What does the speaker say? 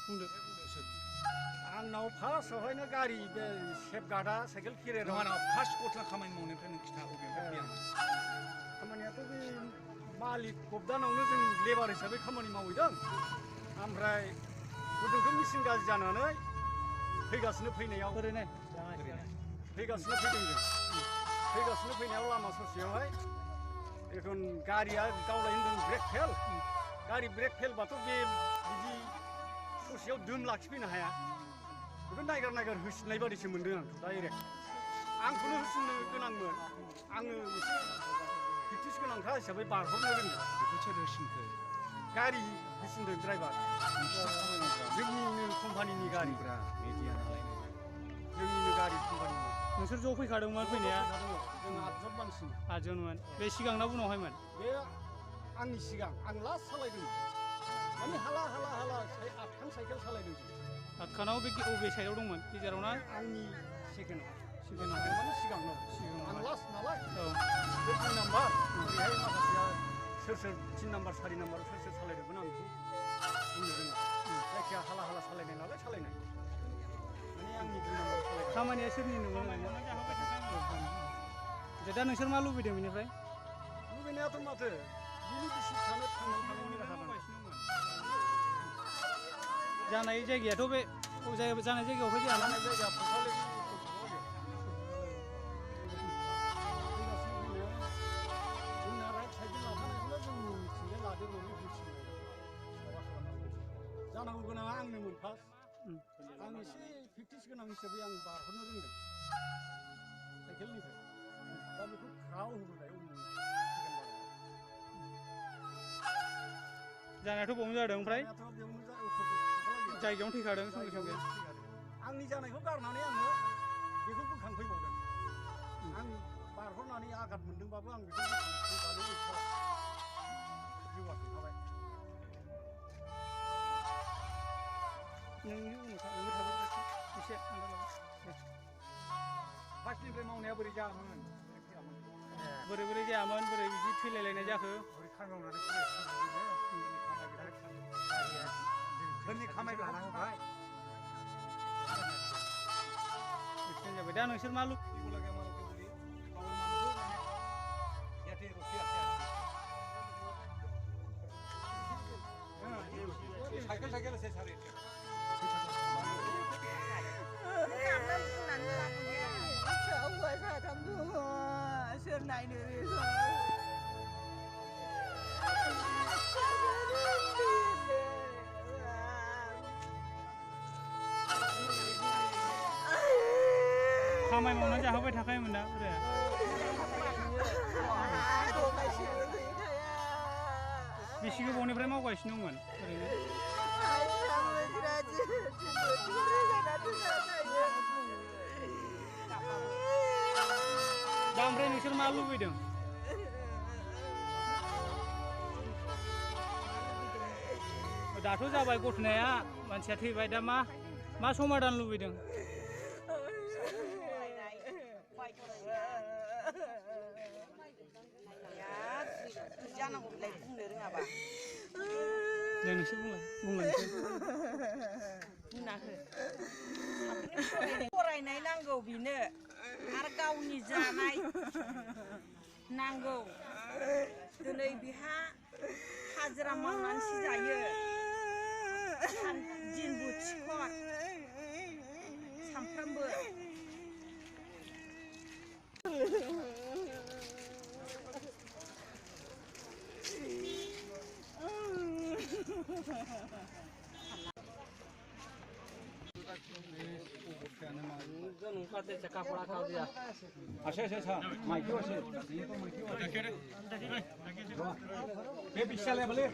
बुंदो आंनाव फार्स्टआवहायनो गारि बे सेफगार्डआ साइकेल केरियाराव नङा फार्स्ट गस्ला खामानि मावनायनिफ्राय नों खिथा अबेनिफ्राय फैयामोन खामानियाथ' बे मालिक गबदानावनो जों लेबार हिसाबै खामानि मावहैदों ओमफ्राय हजोंथ' मेचिन गाज्रि जानानै फैगासिनो फैनायाव ओरैनो फैगासिनो फैदों जों फैगासिनो फैनायाव लामा ससेयावहाय एखन गारिया गावलाय होनदों ब्रेक फेल गारि ब्रेक फेलबाथ' बे बिदि ससेयाव दोन लाखिफैनो हाया बेखौ नायगार होसिननाय बादिसो मोन्दों आं डाइरेक्ट आंखौनो होसिननो गोनांमोन आङो एसे प्रेक्टिस गोनांखा हिसाबै बारहरनो रोंदों बेखौ सोर होसिनखो गारि होसिनदों ड्राइभार जोंनिनो कम्पानिनि गारि मिडिया नालाय जोंनिनो गारि कम्पानिनि नोंसोर ज' फैखादोंमोन फैनाया जों 8 मानसिमोन 8 जनमोन बे सिगांना उनावहायमोन बे आंनि सिगां आं लास्ट सालायदोंमोन माने हाला आटखान साइकेल सालायदों जों आटखानाव बे अबे साइडआव दंमोन गेजेराव ना आंनि सेकेन्डआव सिगाङाव माने सिगाङाव आं लास्ट नालाय औ बे 2 नाम्बार ओरैहाय माखासेया सोर 3 नाम्बार 4 नाम्बार सोर सालायदोंमोन आं बेखौ बुंनो रोङा जायखिया हाला सालायनाय नालाय सालायनाय माने आंनि 2 नाम्बार सालायनाय खामानिया सोरनि नंगौ दा नोंसोर मा लुबैदों बेनिफ्राय लुबैनायाथ' माथो बिनि बिसि फिसानो थांनानै थानायनि राहा दं जानाय जायगायाथ' बे जानाय जायगायावहाय जाया जानाय जायगाया फसालि जोंना राइट साइडजों लाफानायखौनो जों मिथिंगाया लादेरनानै होसिननाय माबा खालामनांगौ जानांगौ गोनाङा आंनोमोन फार्स्ट आं एसे प्रेक्टिस गोनां हिसाबै आं बारहरनो रोंदों साइकेलनिफ्राय दा बेखौ ख्राव होबोबाय जानायाथ' बावनो जादों ओमफ्राय बेयावनो जायगायावनो थैखादों संगे संगे आंनि जानायखौ गारनानै आङो बेखौ बोखांफैबावदों आं बारहरनानै आघात मोनदोंबाबो आं बेखौ बोखांफैबानो जिउआ थांखाबाय नोंनि उनाव थाबाय एसे फार्स्टनिफ्राय मावनाया बोरै जायामोन बोरै जायामोन बोरै बिदि थैलायलायनाय जाखो बोरै खामायनानै सोरनि खामायखौ लानांगौबाय एक्सिडेन्ट जाबाय दा नोंसोर मा साइकेल से सारे सोर नायनो खामानि मावनानै जाहोबाय थाखायोमोन दा बुरैया बेसे गोबावनिफ्राय मावगासिनो दंमोन ओरैनो दा ओमफ्राय नोंसोर मा लुबैदों दाथ' जाबाय घटनाया मानसिया थैबाय दा मा समाधान लुबैदों जानांगौलाय बुंनो रोङाबा दे नोंसोर बुंनाहो फरायनाय नांगौ बेनो आरो गावनि जानाय नांगौ दिनै बिहा हाजिरा मावनानैसो जायो दिनबो थिखर सानफ्रामबो bisa boleh